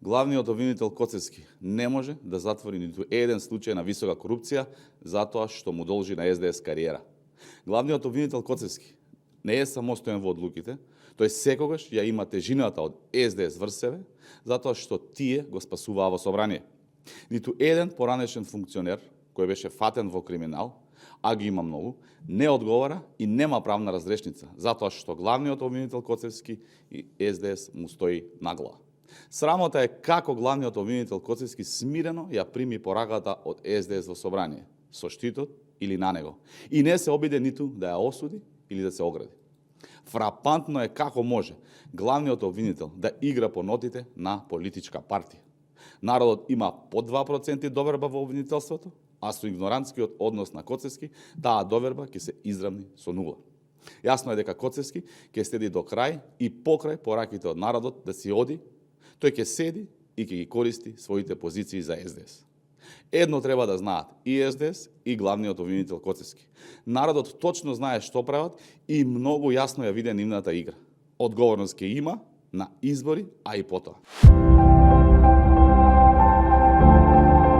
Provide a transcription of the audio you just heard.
Главниот обвинител Коцевски не може да затвори ниту еден случај на висока корупција затоа што му должи на СДС кариера. Главниот обвинител Коцевски не е самостоен во одлуките, тој секогаш ја има тежината од СДС врз себе, затоа што тие го спасуваа во собрание. Ниту еден поранешен функционер кој беше фатен во криминал, а ги има многу, не одговара и нема правна разрешница, затоа што главниот обвинител Коцевски и СДС му стои наглава. Срамота е како главниот обвинител Коцевски смирено ја прими пораката од СДС во собрание, со штитот или на него, и не се обиде ниту да ја осуди или да се огради. Фрапантно е како може главниот обвинител да игра по нотите на политичка партија. Народот има по 2% доверба во обвинителството, а со игнорантскиот однос на Коцевски, таа доверба ќе се изравни со нула. Јасно е дека Коцевски ќе следи до крај и покрај пораките од народот да си оди, тој ќе седи и ќе ги користи своите позиции за СДС. Едно треба да знаат и СДС и главниот обвинител Коцевски. Народот точно знае што прават и многу јасно ја виде нивната игра. Одговорност ќе има на избори, а и потоа.